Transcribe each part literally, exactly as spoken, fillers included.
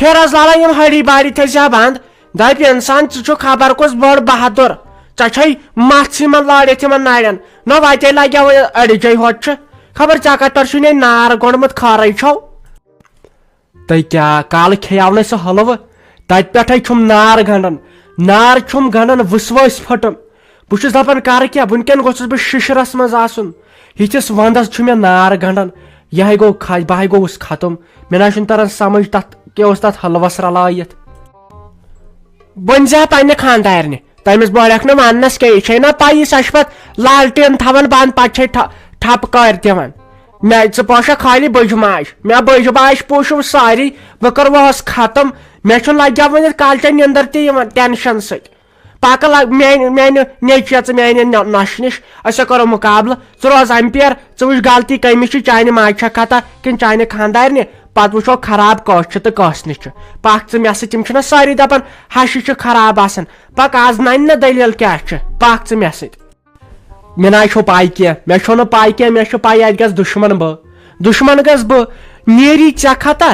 پھر حظ لالا یِم ہڑی باری تھٲے زِ ہا بنٛد۔ دَپہِ اِنسان، ژٕ چھُکھ خبر کُس بٔڑ بہادُر، ژےٚ چھے مَژھ یِمن لٲرِتھ یِمن نَرٮ۪ن۔ نہ وَتے لَگیو وۄنۍ أڑِجے ہوت چھُ۔ خبر ژےٚ کَتھ پٮ۪ٹھ چھُے نے نار گوٚنڈمُت خٲرٕے چھو۔ تہٕ کیٛاہ کالہٕ کھیٚیاو نَے سُہ حلوٕ؟ تَتہِ پٮ۪ٹھَے چھُم نار گنٛڈان، نار چھُم گنٛڈان، وٕسوٲسۍ پھٔٹٕم۔ بہٕ چھُس دَپان کَرٕ کیٛاہ، وٕنکٮ۪ن گوٚژھُس بہٕ شِشرَس منٛز آسُن۔ یِتھِس وَندَس چھُ مےٚ نار گنٛڈان، یہِ ہے گوٚو کھَ-، بہٕ ہے گوٚوُس ختم۔ مےٚ نہ حظ چھُنہٕ تَران سَمٕجھ تَتھ کیٛاہ اوس تَتھ حلوَس رَلٲیِتھ۔ ؤنۍ زِ ہا پننہِ خانٛدارنہِ، تٔمِس بہرکھ نہٕ وننس کینٛہہ، یہِ چھے نہ پَیی، سۄ چھِ پتہٕ لالٹین تھاوان بنٛد، پتہٕ چھے ٹھۄ-، ٹھۄپہٕ کٲرۍ دِوان۔ مےٚ، ژٕ پوشکھ خٲلی بٔجماج، مےٚ بٔجماج پوشِو سٲری، بہٕ کروہس ختم۔ مےٚ چھُنہٕ لگیا وۄنۍ یتھ کالچن نِندٕر تہِ یِوان ٹینشن سۭتۍ۔ پکہٕ لگ-، میانہِ، میانہِ نیٚچوِ ژٕ میانہِ نۄ-، نۄشہِ نِش، أسۍ ہا کرو مُقابلہٕ۔ ژٕ روز امپیر، ژٕ وٕچھ غلطی کٔمِس چھِ، چانہِ ماجہِ چھا خطا کِنہٕ چانہِ خانٛدارنہِ؟ پتہٕ وٕچھو خراب کٲنٛسہِ چھِ تہٕ کٲنٛسہِ نہٕ چھِ۔ پکھ ژٕ مےٚ سۭتۍ، تِم چھِنہ سٲری دپان ہشہِ چھِ خراب آسان۔ پکھ آز ننہِ نہ دٔلیٖل کیٛاہ چھِ، پکھ ژٕ مےٚ سۭتۍ۔ مےٚ نہ چھو پاے کینٛہہ، مےٚ چھو نہٕ پاے کینٛہہ، مےٚ چھِ پاے اتہِ گژھِ دُشمن بہٕ، دُشمن گژھِ بہٕ۔ نیری ژےٚ خطا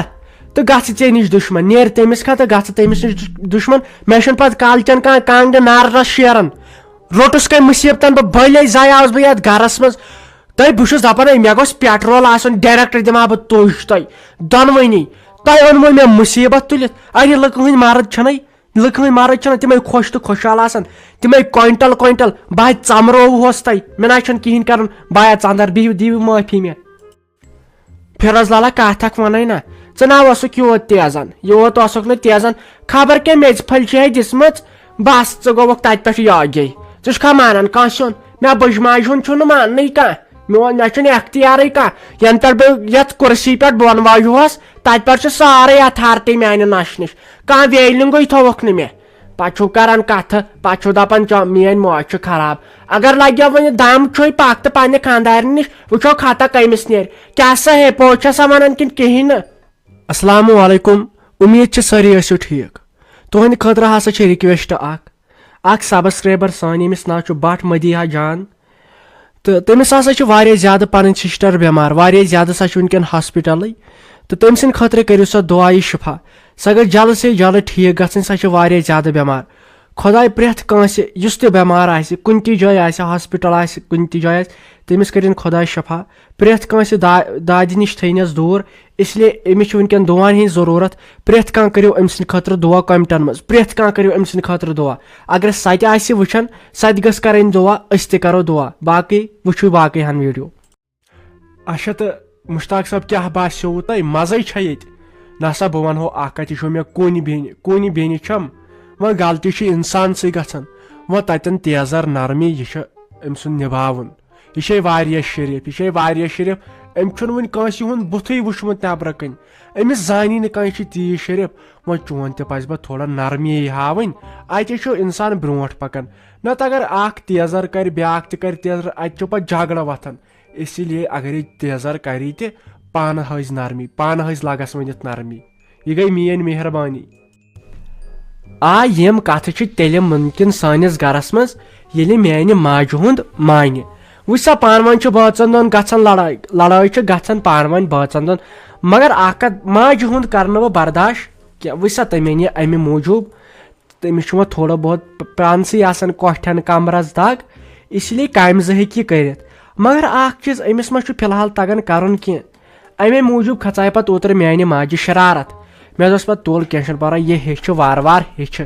تہٕ گژھِ ژےٚ نِش دُشمن، نیر تٔمِس خطا گژھِ تٔمِس نِش دُش-، دُشمن۔ مےٚ چھُنہٕ پتہٕ کالچن کانٛہہ کنٛگ نارس شیران۔ روٚٹُس کٔمۍ مُصیبتن بہٕ، بٔلۍ زایاوس بہٕ یتھ گرس منٛز۔ تۄہہِ، بہٕ چھُس دَپان، ہے، مےٚ گوٚژھ پیٹرول آسُن، ڈایریکٹ دِمہٕ ہا بہٕ تُج تۄہہِ دۄنوٕنی۔ تۄہہِ اوٚنمُو مےٚ مُصیٖبت تُلِتھ۔ اَرِ، لُکہٕ ہٕنٛدۍ مرد چھِنَے، لُکہٕ ہٕنٛدۍ مرد چھِنَے، تِمَے خۄش تہٕ خۄشحال آسان، تِمَے کویِنٹل کویِنٹل۔ بہٕ ہا ژَمرووُہَس تۄہہِ، مےٚ نہ حظ چھُنہٕ کِہیٖنۍ کَرُن۔ بایا ژَندَر، بِہِو، دِیِو معٲفی مےٚ۔ پھِرَز لالا، کَتھ اَکھ وَنَے نہ، ژٕ نہ اوسُکھ یوٗت تیزان، یوٗت اوسُکھ نہٕ تیزان۔ خبر کیٛاہ میٚژِ پھٔلۍ چھِ ہے دِژمٕژ، بَس، ژٕ گوٚوُکھ تَتہِ پٮ۪ٹھ یاگے۔ ژٕ چھُکھا مانان کٲنٛسہِ ہُنٛد؟ مےٚ بٕجماجہِ ہُنٛد چھُنہٕ ماننٕے کانٛہہ۔ میون، مےٚ چھُنہٕ اختیارٕے کانٛہہ۔ ینہٕ پٮ۪ٹھ بہٕ یتھ کُرسی پٮ۪ٹھ بۄن واجوہس، تتہِ پٮ۪ٹھ چھِ سٲرٕے اتھارٹی میانہِ نشہِ نِش۔ کانٛہہ ویلنگٕے تھووُکھ نہٕ مےٚ۔ پتہٕ چھِو کران کتھٕ، پتہٕ چھِو دپان، چا-، میٲنۍ موج چھِ خراب۔ اگر لگیو وۄنۍ دم چھُے، پکھ تہٕ پننہِ خانٛدارنہِ نِش، وٕچھو خطا کٔمِس نیرِ۔ کیٛاہ سا ہے، پوٚز چھا سا ونان کِنہٕ کِہیٖنۍ نہٕ؟ السلام علیکم، امید چھِ سٲری ٲسِو ٹھیٖک۔ تُہنٛدِ خٲطرٕ ہسا چھِ request اکھ، اکھ subscriber سٲنۍ، ییٚمِس ناو چھُ بٹ مدیحہ جان۔ تہٕ تٔمِس ہسا چھِ واریاہ زیادٕ پنٕنۍ sister بٮ۪مار، واریاہ زیادٕ، سۄ چھِ وٕنکٮ۪ن ہاسپٹلٕے۔ تہٕ تٔمۍ سٕنٛدِ خٲطرٕ کٔرِو سا دُعا یہِ شفا، سۄ گژھِ جلد سے جلد ٹھیٖک گژھٕنۍ، سۄ چھِ واریاہ زیادٕ بٮ۪مار۔ خۄداے پرٛٮ۪تھ کٲنٛسہِ یُس تہِ بٮ۪مار آسہِ، کُنہِ تہِ جایہِ آسہِ، ہاسپٹل آسہِ، کُنہِ تہِ جایہِ آسہِ، تٔمِس کٔرِن خۄداے شفا۔ پرٛٮ۪تھ کٲنٛسہِ دا-، دادِ نِش تھٲینَس دوٗر۔ اس لیے أمِس چھِ وٕنکٮ۪ن دُعاہَن ہِنٛز ضروٗرت۔ پرٛٮ۪تھ کانٛہہ کٔرِو أمۍ سٕنٛدِ خٲطرٕ دُعا، comments منٛز پرٛٮ۪تھ کانٛہہ کٔرِو أمۍ سٕنٛدِ خٲطرٕ دُعا۔ اگر سۄ تہِ آسہِ وٕچھان، سۄ تہِ گٔژھ کَرٕنۍ دُعا، أسۍ تہِ کَرو دُعا۔ باقٕے وٕچھِو باقٕے ہَن video۔ اچھا، تہٕ مشتاق صٲب، کیٛاہ باسیووُ تۄہہِ؟ مَزَے چھا ییٚتہِ؟ نہ سا، بہٕ وَنہو اَکھ کَتھ، یہِ چھو مےٚ کُنہِ بیٚنہِ، کُنہِ بیٚنہِ چھَم۔ وۄنۍ غلطی چھِ اِنسانسٕے گژھان۔ وۄنۍ تَتٮ۪ن تیزر نرمی، یہِ چھُ أمۍ سُنٛد نِباوُن۔ یہِ چھے واریاہ شریٖف، یہِ چھے واریاہ شریٖف۔ أمۍ چھُنہٕ وٕنہِ کٲنٛسہِ ہُنٛد بُتھٕے وٕچھمُت نٮ۪برٕ کَنۍ۔ أمِس زانی نہٕ کٲنٛسہِ چھِ تیٖژ شریٖف۔ وۄنۍ چون تہِ پَزِ پَتہٕ تھوڑا نرمی ہاوٕنۍ۔ اَتے چھُ اِنسان برٛونٛٹھ پَکان۔ نَتہٕ اگر اَکھ تیزر کَرِ، بیٛاکھ تہِ کَرِ تیزر، اَتہِ چھُ پَتہٕ جھگڑٕ وۄتھان۔ اسی لیے اگر یہِ تیزر کَری تہِ، پانہٕ ہٲیزِ نرمی، پانہٕ ہٲیزِ لَگَس ؤنِتھ نرمی۔ یہِ گٔے میٛٲنۍ مہربٲنی۔ آ، یِم کتھٕ چھِ تیٚلہِ مُمکِن سٲنِس گرس منٛز، ییٚلہِ میانہِ ماجہِ ہُنٛد مانہِ۔ وٕچھ سا، پانہٕ ؤنۍ چھُ بٲژن دۄن گژھان لڑٲے، لڑٲے چھِ گژھان پانہٕ ؤنۍ بٲژن دۄن، مگر اکھ کتھ، ماجہِ ہُنٛد کرٕ نہٕ بہٕ برداش کینٛہہ۔ وٕچھ سا، تٔمۍ أنۍ یہِ امہِ موٗجوٗب، تٔمِس چھُ وۄنۍ تھوڑا بہت پ-، پانسٕے آسان کۄٹھٮ۪ن کمرس دگ، اسی لیے کامہِ زٕ ہیٚکہِ یہِ کٔرِتھ۔ مگر اکھ چیٖز، أمِس ما چھُ فی الحال تگان کرُن کینٛہہ؟ امے موٗجوٗب کھژایہِ پتہٕ اوترٕ میانہِ ماجہِ شرارت۔ مےٚ دوٚپُس پتہٕ، تُل، کینٛہہ چھُنہٕ پرواے، یہِ ہیٚچھِ وارٕ وارٕ ہیٚچھِ۔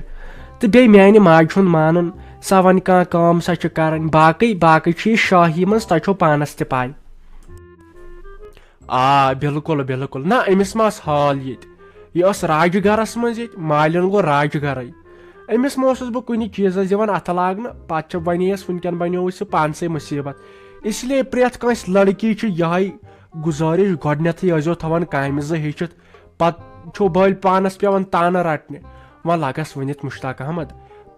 تہٕ بیٚیہِ میانہِ ماجہِ ہُنٛد مانُن، سۄ ونہِ کانٛہہ کٲم، سۄ چھِ کرٕنۍ۔ باقٕے، باقٕے چھِ یہِ شٲہی منٛز، تۄہہِ چھو پانس تہِ پاے۔ آ، بِلکُل، بِلکُل۔ نہ، أمِس ما ٲس حال ییٚتہِ؟ یہِ ٲس راجہِ گرس منٛز ییٚتہِ، مالِن گوٚو راجہِ گرے۔ أمِس ما اوسُس بہٕ کُنہِ چیٖزس دِوان اتھٕ لاگنہٕ، پتہٕ چھِ، ونے یس وٕنکیٚن بنیووُے سُہ پانسٕے مُصیبت۔ اس لیے پرٛٮ۪تھ کٲنٛسہِ لڑکی چھِ یِہے گُزٲرِش، گۄڈٕنٮ۪تھٕے ٲسۍزیو تھاوان کامہِ زٕ ہیٚچھِتھ، پتہٕ چھو بٔلۍ پانس پٮ۪وان تانہٕ رٹنہِ۔ وۄنۍ لگس ؤنِتھ مشتاق احمد،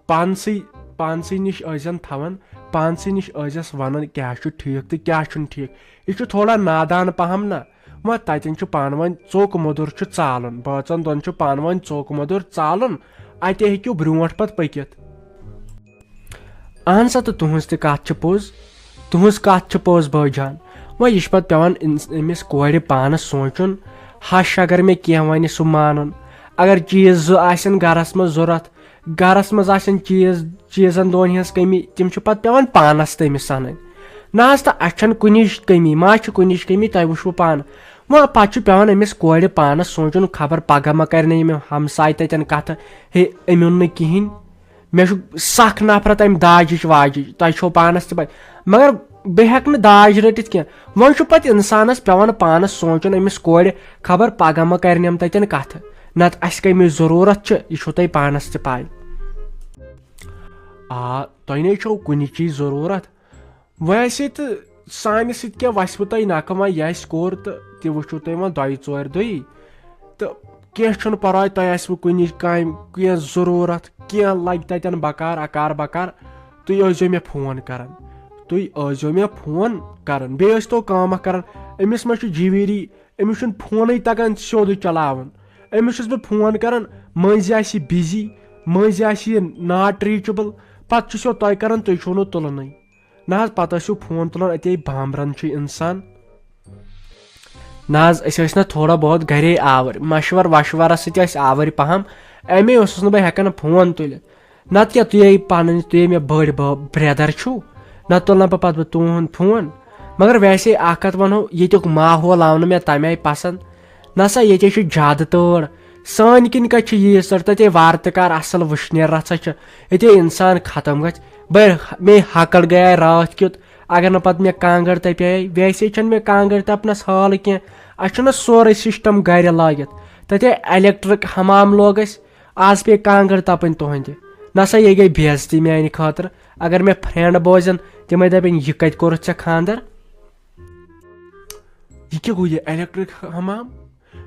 پانسٕے، پانسٕے نِش ٲسۍزٮ۪ن تھاوان، پانسٕے نِش ٲسۍزٮ۪س ونان کیٛاہ چھُ ٹھیٖک تہٕ کیٛاہ چھُنہٕ ٹھیٖک۔ یہِ چھُ تھوڑا نادان پہم نہ، وۄنۍ تتٮ۪ن چھُ پانہٕ ؤنۍ ژوٚک مۄدُر چھُ ژالُن، بٲژن دۄن چھُ پانہٕ ؤنۍ ژوٚک مۄدُر ژالُن، اتے ہیٚکِو برٛونٛٹھ پتہٕ پٔکِتھ۔ اہن سا، تہٕ تُہنٛز تہِ کتھ چھِ پوٚز، تُہنٛز کتھ چھِ پوٚز بٲے جان۔ وۄنۍ یہِ چھُ پتہٕ پٮ۪وان اِنس-، أمِس کورِ پانس سونٛچُن، ہش اگر مےٚ کینٛہہ ونہِ سُہ مانُن، اگر چیٖز زٕ آسن گرس منٛز ضوٚرتھ، گرس منٛز آسن چیٖز، چیٖزن دۄن ہٕنٛز کٔمی، تِم چھِ پتہٕ پٮ۪وان پانس تٔمِس انٕنۍ۔ نہ حظ، تہٕ اسہِ چھنہٕ کُنِچ کٔمی، ما چھِ کُنِچ کٔمی، تۄہہِ وٕچھوٕ پانہٕ۔ وۄنۍ پتہٕ چھُ پٮ۪وان أمِس کورِ پانس سونٛچُن، خبر پگاہ ما کرِ نہٕ یِم ہمساے تتٮ۪ن کتھٕ، ہے، أمۍ اوٚن نہٕ کِہینۍ۔ مےٚ چھُ سخ نفرت امہِ داجِچ واجِچ، تۄہہِ چھو پانس تہِ پاے۔ مگر بہٕ ہیٚکہٕ نہٕ داج رٔٹِتھ کینٛہہ۔ وۄنۍ چھُ پتہٕ انسانس پٮ۪وان پانس سونٛچُن، أمِس کورِ خبر پگاہ ما کرِ نٮ۪م تتٮ۪ن کتھٕ، نتہٕ اسہِ کمِچ ضروٗرت چھِ، یہِ چھو تۄہہِ پانس تہِ پاے۔ آ، تۄہہِ نے چھو کُنہِ چیٖز ضروٗرت۔ ویسے تہٕ سانہِ سۭتۍ کیٛاہ وَسہِ وٕ تۄہہِ نَکھٕ، وۄنۍ یہِ اَسہِ کوٚر تہٕ تہِ وٕچھِو تُہۍ وۄنۍ دۄیہِ ژورِ دۄہی۔ تہٕ کینٛہہ چھُنہٕ پَرواے، تۄہہِ آسِوٕ کُنہِ کامہِ کینٛہہ ضروٗرت، کینٛہہ لَگہِ تَتٮ۪ن بَکار اَکار بَکار، تُہۍ ٲسۍزیو مےٚ فون کَران۔ تُہۍ ٲسۍزیو مےٚ فون کَران۔ بیٚیہِ ٲسۍتو کٲم اَکھ کَران، أمِس ما چھُ جیٖویٖری، أمِس چھُنہٕ فونٕے تَگان سیوٚدُے چَلاوُن۔ أمِس چھُس بہٕ فون کَران، مٔنٛزۍ آسہِ یہِ بِزی، مٔنٛزۍ آسہِ یہِ ناٹ ریٖچیبٕل، پَتہٕ چھُسو تۄہہِ کَران، تُہۍ چھِو نہٕ تُلانٕے۔ نہ حظ، پتہٕ ٲسِو فون تُلان، اَتے بامبران چھُ اِنسان۔ نہ حظ، أسۍ ٲسۍ نہ تھوڑا بہت گرے آوٕرۍ، مشور وشورس سۭتۍ ٲسۍ آوٕرۍ پہم، اَمے اوسُس نہٕ بہٕ ہٮ۪کان فون تُلِتھ۔ نتہٕ کیٛاہ، تُہۍ ہے پنٕنۍ، تُہۍ ہے مےٚ بٔڑۍ بٲ-، برٛدر چھِو، نتہٕ تُلہٕ نہٕ بہٕ پتہٕ بہٕ تُہُنٛد فون۔ مگر ویسے اکھ کتھ ونہو، ییٚتیُک ماحول آو نہٕ مےٚ تمہِ آیہِ پسنٛد۔ نسا، ییٚتہِ چھِ زیادٕ تۭر۔ سٲنۍ کِنۍ کتہِ چھِ ییٖژ تۭر؟ تتے وارٕ تہٕ کار اصل وٕشنیر رژھا چھِ۔ ییٚتے انسان ختم گژھِ۔ بٔے، مے ہکڑ گٔیے راتھ کیُت۔ اگر نہٕ پتہٕ مےٚ کانٛگٕر تپے، ویسے چھنہٕ مےٚ کانٛگٕر تپنس حال کینٛہہ۔ اسہِ چھُنہ سورُے سسٹم گرِ لٲگِتھ۔ تتے الیکٹرک حمام لوگ اسہِ۔ آز پیٚیہِ کانٛگٕر تپٕنۍ تُہنٛدِ۔ نسا، یے گٔے بے عزتی میانہِ خٲطرٕ۔ اگر مےٚ فرینڈ بوزن، تِمے دپن، یہِ کتہِ کوٚرُتھ ژےٚ خانٛدر؟ یہِ کیٛاہ گوٚو یہِ الیکٹرک حمام؟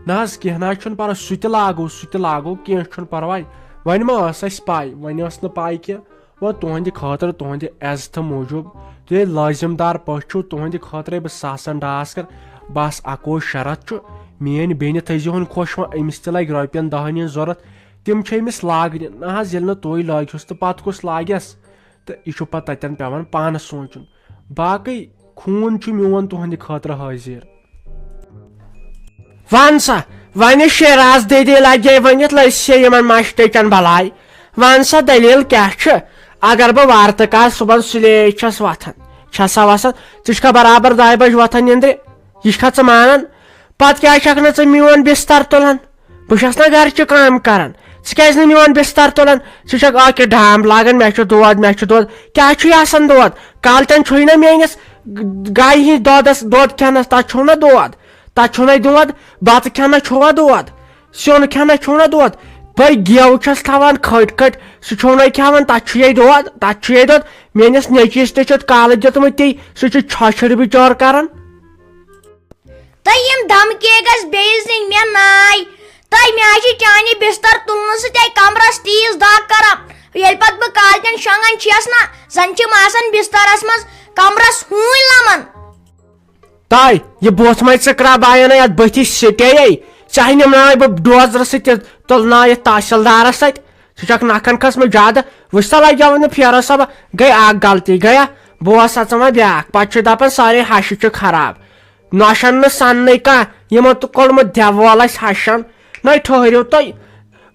نہ حظ، کینٛہہ نہ حظ چھُنہٕ پرواے، سُہ تہِ لاگو، سُہ تہِ لاگو، کینٛہہ چھُنہٕ پرواے۔ وۄنۍ ما ٲس اَسہِ پَے، وۄنۍ ٲس نہٕ پَے کینٛہہ۔ وۄنۍ تُہنٛدِ خٲطرٕ، تُہنٛدِ عزتہٕ موٗجوٗب، تُہۍ لٲزِم دار پٲٹھۍ چھِو، تُہنٛدِ خٲطرَے بہٕ ساسَن ڈاس کَرٕ۔ بَس اَکوے شرط چھُ، میٛٲنۍ بیٚنہِ تھٲیزِہون خۄش، وۄنۍ أمِس تہِ لَگہِ رۄپیَن دَہَن ہِنٛز ضوٚرَتھ، تِم چھِ أمِس لاگنہِ۔ نہ حظ، ییٚلہِ نہٕ تُہۍ لٲگہوس تہٕ پَتہٕ کُس لاگٮ۪س؟ تہٕ یہِ چھُ پتہٕ تتٮ۪ن پٮ۪وان پانس سونٛچُن۔ باقٕے خوٗن چھُ میون تُہنٛدِ خٲطرٕ حٲضِر۔ وَن سا، وۄنۍ شیراز دٔلیٖل لگے ؤنِتھ، لٔج سے یِمن مشٹٕچن بلاے۔ وَن سا، دٔلیٖل کیٛاہ چھِ؟ اگر بہٕ وارٕ تہٕ کارٕ صُبحن سُلے چھَس وۄتھان، چھَسا وَسان، ژٕ چھُکھا برابر دۄیہِ بجہِ وۄتھان نِندرِ؟ یہِ چھُکھا ژٕ مانان؟ پتہٕ کیٛازِ چھَکھ نہٕ ژٕ میون بستر تُلان؟ بہٕ چھَس نہ گرچہِ کامہِ کران، ژٕ کیٛازِ نہٕ میون بستر تُلان؟ ژٕ چھَکھ اکہِ ڈام لاگان، مےٚ چھُ دود، مےٚ چھُ دود۔ کیٛازِ چھُے آسان دود؟ کالچن چھُے نہ میٲنِس گایہِ ہِنٛدۍ دۄدس، دۄد کھٮ۪نس، تتھ چھُو نہ دود؟ تتھ چھُو نہ دود؟ بتہٕ کھٮ۪نس چھُوا دود؟ سیُن کھٮ۪نس چھُو نہ دود؟ بٔے گیو چھَس تھاوان کھٔٹۍ کھٔٹۍ، سُہ چھُو نہ کھٮ۪وان، تتھ چھُ یے دود، تتھ چھُ یے دود۔ میٲنِس نیٚچوِس تہِ چھُ کالہٕ دیُتمُت تی، سُہ چھُ چھۄچھر بِچور کران۔ تہٕ یِم دھمکیہِ گژھِ بیٚیہِ زِنۍ مےٚ ناے۔ تہٕ مےٚ حظ چھِ چانہِ بستر تُلنہٕ سۭتۍ کمرس تیز دگ کران۔ ییٚلہِ پتہٕ بہٕ کالچن شۄنٛگان چھَس نا، زن چھِم آسان بسترس منٛز کمرس ہوٗنۍ لمان۔ تاے، یہِ بوتھ مَے ژٕ کرٛا باین یتھ بٔتھِس سٹے۔ ژےٚ نِمناوے بہٕ ڈوزرٕ سۭتۍ تہِ تُلنٲیِتھ تحصیلدارس سۭتۍ۔ ژٕ چھکھ نکھن کھٔژمٕژ زیادٕ۔ وٕچھ سا، لگیو نہٕ پھیران سا، گٔے اکھ غلطی گٔیا۔ بہٕ اوس سا ژٕ وۄنۍ بیٛاکھ، پتہٕ چھِ دپان سارے ہشہِ چھِ خراب۔ نۄشن نہٕ سننٕے کانٛہہ، یِمو تہٕ کوٚڑمُت دٮ۪وٕ وول اسہِ ہشن۔ نَے ٹھٔہرِو تُہۍ،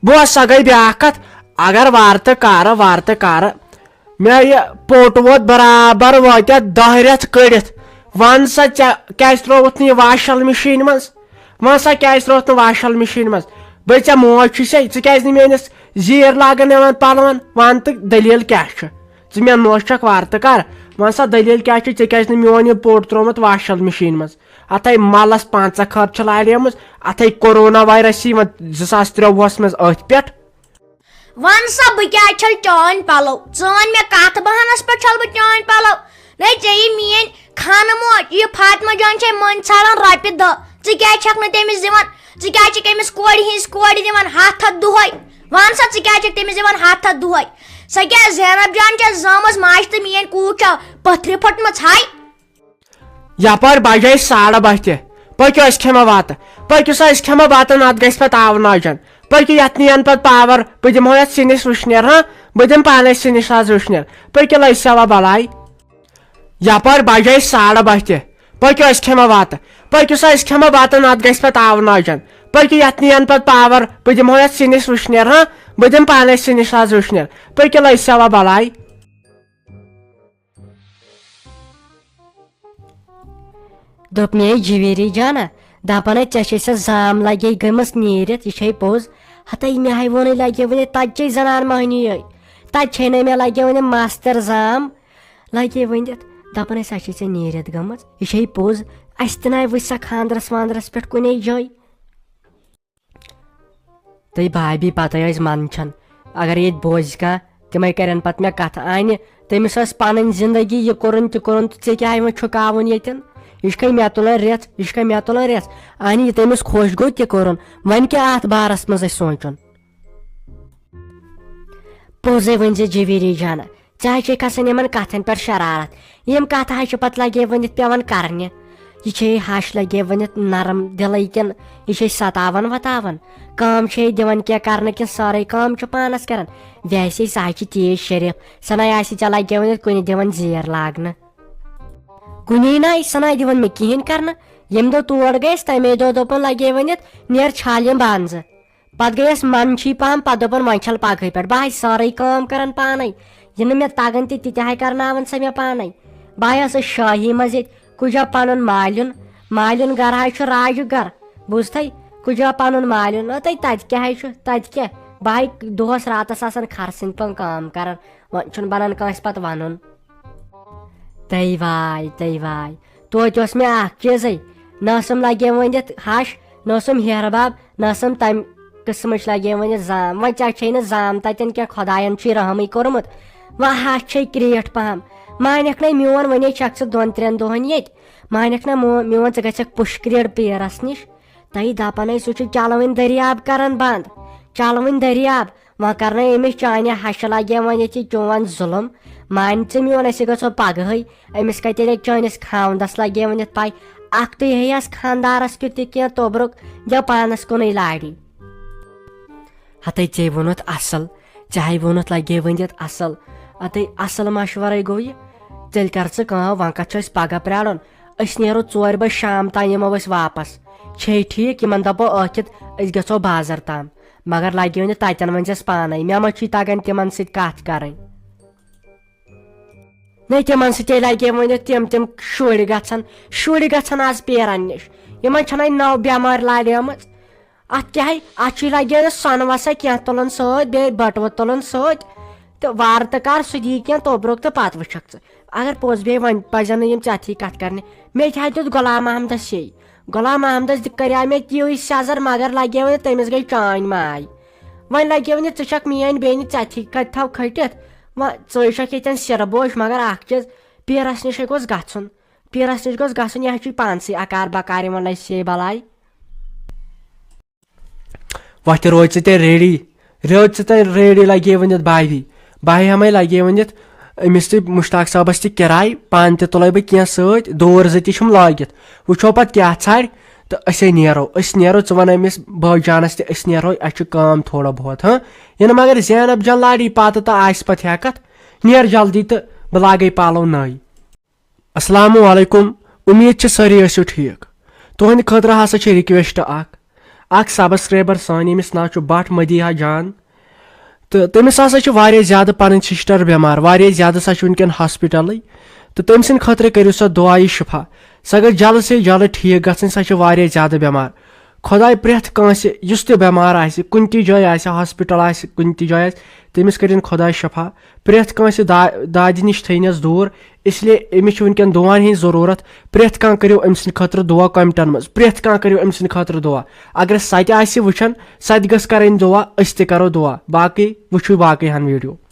بہٕ اوس سا گٔے بیٛاکھ کتھ۔ اگر وارٕ تہٕ کارٕ، وارٕ تہٕ کارٕ مےٚ یہِ پوٚٹ ووت برابر وٲتۍ اتھ دَہ رٮ۪تھ کٔڑِتھ۔ وَن سا، ژےٚ کیٛازِ ترٛووُتھ نہٕ یہِ واشل مِشیٖنہِ منٛز؟ وَن سا، کیٛازِ ترٛووُتھ نہٕ واشل مِشیٖنہِ منٛز؟ بٔے ژےٚ موج چھُے، ژٕ کیٛازِ نہٕ میٲنِس زیٖر لاگان یِوان پلون؟ وَن تہٕ دٔلیٖل کیٛاہ چھِ؟ ژٕ مےٚ نوش چھکھ وارٕ تہٕ کر۔ وَن سا، دٔلیٖل کیٛاہ چھِ؟ ژےٚ کیٛازِ نہٕ میون یہِ پوٚٹ ترٛوومُت واشل مِشیٖنہِ منٛز؟ اتھے ملس پنٛژاہ خٲر چھِ لاریمٕژ، اتھے کورونا وایرس یِوان زٕ ساس ترٛۆوُہس منٛز أتھۍ پٮ۪ٹھ۔ وَن سا، بہٕ کیٛازِ چھَل چٲنۍ پَلو؟ ژٕ وَن مےٚ کَتھ بَہانَس پٮ۪ٹھ چھَل بہٕ چٲنۍ پَلو؟ نے ژےٚ یہِ میٛٲنۍ خانہٕ موج، یہِ فاطمہ جان چھے مٔنٛزۍ ژھانٛڈان رۄپیہِ دَہ۔ ژٕ کیٛازِ چھَکھ نہٕ تٔمِس دِوان؟ ژٕ کیٛازِ چھَکھ أمِس کورِ ہِنٛزِ کورِ دِوان ہَتھ ہَتھ دۄہَے؟ وَن سا، ژٕ کیٛازِ چھَکھ تٔمِس دِوان ہَتھ ہَتھ دۄہَے؟ سۄ کیٛاہ زینب جان چھےٚ زامٕژ ماجہِ تہٕ میٛٲنۍ کوٗر چھےٚ پٔتھرِ پھٔٹمٕژ ہاے؟ یپٲرۍ بجے ساڑٕ باہ تہِ۔ پٔکِو، أسۍ کھٮ۪مو بتہٕ۔ پٔکِو سا، أسۍ کھٮ۪مو بتہٕ، نتہٕ گژھِ پتہٕ آوناجن۔ پٔکِو، یتھ نہٕ ینہٕ پتہٕ پاور۔ بہٕ دِمہو یتھ سِنِس وٕشنیر، ہاں؟ بہٕ دِمہٕ پانے سِنِس آز وٕشنیر۔ پٔکِو، لٔسۍ سوا بلاے۔ یپٲرۍ بجے ساڑٕ باہ تہِ۔ پٔکِو، أسۍ کھٮ۪مو بتہٕ۔ پٔکِو سا، أسۍ کھٮ۪مو بتہٕ، نتہٕ گژھِ پتہٕ آوناجن۔ پٔکِو، یتھ نِین پتہٕ پاور، بہٕ دِمہو یتھ سِنِس وٕشنیر۔ ہاں، بہٕ دِمہٕ پانے سِنِس آز وٕشنیر۔ پٔکِو، لٔج سوا بلاے۔ دوٚپ مےٚ، "ہے جویری جانا، دپان ہے ژےٚ چھے سۄ زام لگے گٔمٕژ نیٖرِتھ، یہِ چھے پوٚز؟" ہتے مےٚ ہاے ووٚنُے لگے وۄنۍ تتہِ چھے زنان مٔہنی یے، تتہِ چھے نہٕ مےٚ لگے وۄنۍ مستر زام لگے ؤنِتھ۔ دپان ہے سۄ چھے ژےٚ نیٖرِتھ گٔمٕژ، یہِ چھے پوٚز؟ اسہِ تہِ ناے وٕچھ سۄ خاندرس واندرس پٮ۪ٹھ کُنے جایہِ۔ تہٕ بھابھی پتے ٲسۍ منٛدچھان، اگر ییٚتہِ بوزِ کانٛہہ، تِمے کرن پتہٕ مےٚ کتھٕ۔ انہِ، تٔمِس ٲس پنٕنۍ زندگی، یہِ کوٚرُن تہِ کوٚرُن، تہٕ ژےٚ کیٛاہ وۄنۍ چھُکاوُن ییٚتٮ۪ن؟ یہِ چھُکھے مےٚ تُلان رٮ۪ژھ، یہِ چھُکھے مےٚ تُلان رٮ۪ژھ۔ انہِ، یہِ تٔمِس خۄش گوٚو، تہِ کوٚرُن۔ وۄنۍ کیٛاہ اتھ بارس منٛز اَسہِ سونٛچُن؟ پوٚزے ؤنۍ زِ جویری جانہ، ژےٚ حظ چھے کھسان یِمن کتھن پٮ۪ٹھ شرارت۔ یِم کتھٕ حظ چھِ پتہٕ لگے ؤنِتھ پٮ۪وان کرنہِ۔ یہِ چھے ہش لگے ؤنِتھ نرم دلٕے کِنہٕ یہِ چھے ستاوان وتاوان؟ کٲم چھے دِوان کینٛہہ کرنہٕ کِنہٕ سٲرٕے کٲم چھُ پانس کران؟ ویسے سۄ حظ چھِ تیز شریف، سۄ نَے آسہِ ژےٚ لگے ؤنِتھ کُنہِ دِوان زیر لاگنہٕ۔ کُنے نَے، سۄ نَے دِوان مےٚ کِہیٖنۍ کرنہٕ۔ ییٚمہِ دۄہ تور گٔیَس، تَمے دۄہ دوٚپُن لگے ؤنِتھ، "نیر چھال یِم بانہٕ زٕ۔" پتہٕ گٔیَس منٛدچھٕے پہم، پتہٕ دوٚپُن، "وۄنۍ چھَل پگہٕے پٮ۪ٹھ، بہٕ ہاے سٲرٕے کٲم کران پانے، یہِ نہٕ مےٚ تگان تہِ، تہِ تہِ ہاے کرناوان سۄ مےٚ پانے۔ بہٕ ہاے ٲسٕس شٲہی منٛز ییٚتہِ، کُجا پنُن مالیُن، مالیُن گرٕ ہاے چھُ راجُک گرٕ، بوٗزتھے؟ کُجا پنُن مالیُن، نہ تہٕ تتہِ کیٛاہ ہاے چھُ، تتہِ کیٛاہ؟ بہٕ ہاے دۄہس راتس آسان خرسٕنۍ پٲٹھۍ کٲم کران، وۄنۍ چھُنہٕ بنان کٲنٛسہِ پتہٕ ونُن۔" تَے واے، تَے واے۔ توتہِ اوس مےٚ اکھ چیٖزٕے، نہ ٲسٕم لگے ؤنِتھ ہش، نہ ٲسٕم ہیہر بب، نہ ٲسٕم تمہِ قٕسمٕچ لگے ؤنِتھ زام۔ وۄنۍ ژےٚ چھے نہٕ زام تتٮ۪ن کینٛہہ، خۄداین چھُے رحمٕے کوٚرمُت۔ وۄنۍ ہش چھے کرٛیٹھ پہم۔ مانکھ نے میون، وۄنۍ چھکھ ژٕ دۄن ترٛٮ۪ن دۄہن ییٚتہِ۔ مانکھ نہ مو-، میون، ژٕ گژھکھ پُشکریر پیرس نِش۔ تَے دپان ہے سُہ چھُ چلوٕنۍ دٔریاب کران بنٛد، چلوٕنۍ دٔریاب۔ وۄنۍ کرنَے أمِس چانہِ ہشہِ لگے وۄنۍ ییٚتہِ چون ظُلُم۔ مانہِ ژٕ میون، أسۍ گژھو پگہٕے۔ أمِس کتہِ لگہِ چٲنِس خاوندس لگے ؤنِتھ پاے؟ اکھ تُہۍ ہیٚیس خاندارس کیُتھ تہِ کینٛہہ توبرُک، دِیو پانس کُنُے لاڑی۔ ہتے ژےٚ ووٚنُتھ اصل، ژےٚ ہاے ووٚنُتھ لگے ؤنِتھ اصل۔ اتے اصل مشورے گوٚو یہِ۔ تیٚلہِ کر ژٕ کٲم، وۄنۍ کتھ چھُ اَسہِ پگاہ پرٛارُن؟ أسۍ نیرو ژورِ بجہِ شام تام یِمو أسۍ واپس۔ چھے ٹھیٖک، یِمن دپو ٲکھِتھ أسۍ گژھو بازر تام۔ مگر لگہِ ؤنِتھ تتٮ۪ن ؤنۍ زٮ۪س پانے، مےٚ ما چھُے تگان تِمن سۭتۍ کتھ کرٕنۍ۔ نہ، تِمن سۭتۍ لگے ؤنِتھ تِم، تِم شُرۍ گژھن، شُرۍ گژھن از پیرن نِش۔ یِمن چھنہٕ نٔو بٮ۪مٲرۍ لاریمٕژ۔ اتھ کیٛاہ ہے، اتھ چھُے لگے نہٕ سۄنہٕ وسا کینٛہہ تُلُن سۭتۍ، بیٚیہِ بٹوٕ تُلُن سۭتۍ۔ تہٕ وارٕ تہٕ کر سُہ دی کینٛہہ توبرُک تہٕ پتہٕ وٕچھکھ ژٕ۔ اگر پوٚز بیٚیہِ وۄنۍ پزن نہٕ یِم ژےٚ اَتھی کتھ کرنہِ۔ مےٚ تہِ حظ دیُت غلام محمدس یے۔ غلام محمدس دِ-، کریاو مےٚ تہِ یُہُے سیٚزر، مگر لگیو نہٕ، تٔمِس گٔے چٲنۍ ماے۔ وۄنۍ لگیو نہٕ، ژٕ چھکھ میٲنۍ بیٚنہِ، ژےٚ تھی کتہِ تھاو کھٔٹِتھ؟ وۄنۍ ژٕے چھکھ ییٚتٮ۪ن سِرٕ بوج، مگر اکھ چیٖز، پیٖرس نِشے گوٚژھ گژھُن۔ پیٖرس نِش گوٚژھ گژھُن، یہِ حظ چھُے پانسٕے اکار بکار یِوان لسہِ ہے بلاے۔ وۄتھِ روزِ ژٕ تیٚلہِ ریڈی، روزِ ژٕ تیٚلہِ ریڈی لگے ؤنِتھ بھابھی۔ بھابھی ہمے لگے ؤنِتھ أمِس تہِ مشتاق صٲبس تہِ کِراے، پانہٕ تہِ تُلے بہٕ کینٛہہ سۭتۍ، دوٗر زٕ تہِ چھِم لٲگِتھ۔ وٕچھو پتہٕ کیٛاہ ژھارِ تہٕ أسے نیرو، أسۍ نیرو، ژٕ وَن أمِس بٲے جانس تہِ أسۍ نیرو، اَسہِ چھُ کٲم تھوڑا بہت، ہاں؟ یِنہٕ مگر زینب جان لاڑی پتہٕ تہٕ آسہِ پتہٕ ہٮ۪کتھ، نیر جلدی تہٕ بہٕ لاگے پلو نٔے۔ السلام علیکم، امید چھِ سٲری ٲسِو ٹھیٖک۔ تُہنٛدِ خٲطرٕ ہسا چھِ request اکھ، اکھ subscriber سٲنۍ، ییٚمِس ناو چھُ بٹ مدیحہ جان، تہٕ تٔمِس ہسا چھِ واریاہ زیادٕ پنٕنۍ sister بٮ۪مار، واریاہ زیادٕ، سۄ چھِ وٕنکٮ۪ن ہاسپٹلٕے، تہٕ تٔمۍ سٕنٛدِ خٲطرٕ کٔرِو سا دُعا یہِ شفا، سۄ گژھِ جلد سے جلد ٹھیٖک گژھٕنۍ، سۄ چھِ واریاہ زیادٕ بٮ۪مار۔ خۄداے پرٛٮ۪تھ کٲنٛسہِ یُس تہِ بٮ۪مار آسہِ، کُنہِ تہِ جایہِ آسہِ، ہاسپٹل آسہِ، کُنہِ تہِ جایہِ آسہِ، تٔمِس کٔرِن خۄداے شفا۔ پرٛٮ۪تھ کٲنٛسہِ دا-، دادِ نِش تھٲینَس دوٗر۔ اس لیے أمِس چھُ وٕنکٮ۪ن دُعاہن ہِنٛز ضروٗرت۔ پرٛٮ۪تھ کانٛہہ کٔرِو أمۍ سٕنٛدِ خٲطرٕ دُعا comment ن منٛز۔ پرٛٮ۪تھ کانٛہہ کٔرِو أمۍ سٕنٛدِ خٲطرٕ دُعا۔ اگر سۄ تہِ آسہِ وٕچھان، سۄ تہِ گٔژھ کرٕنۍ دُعا، أسۍ تہِ کرو دُعا۔ باقٕے وٕچھِو باقٕے ہن video۔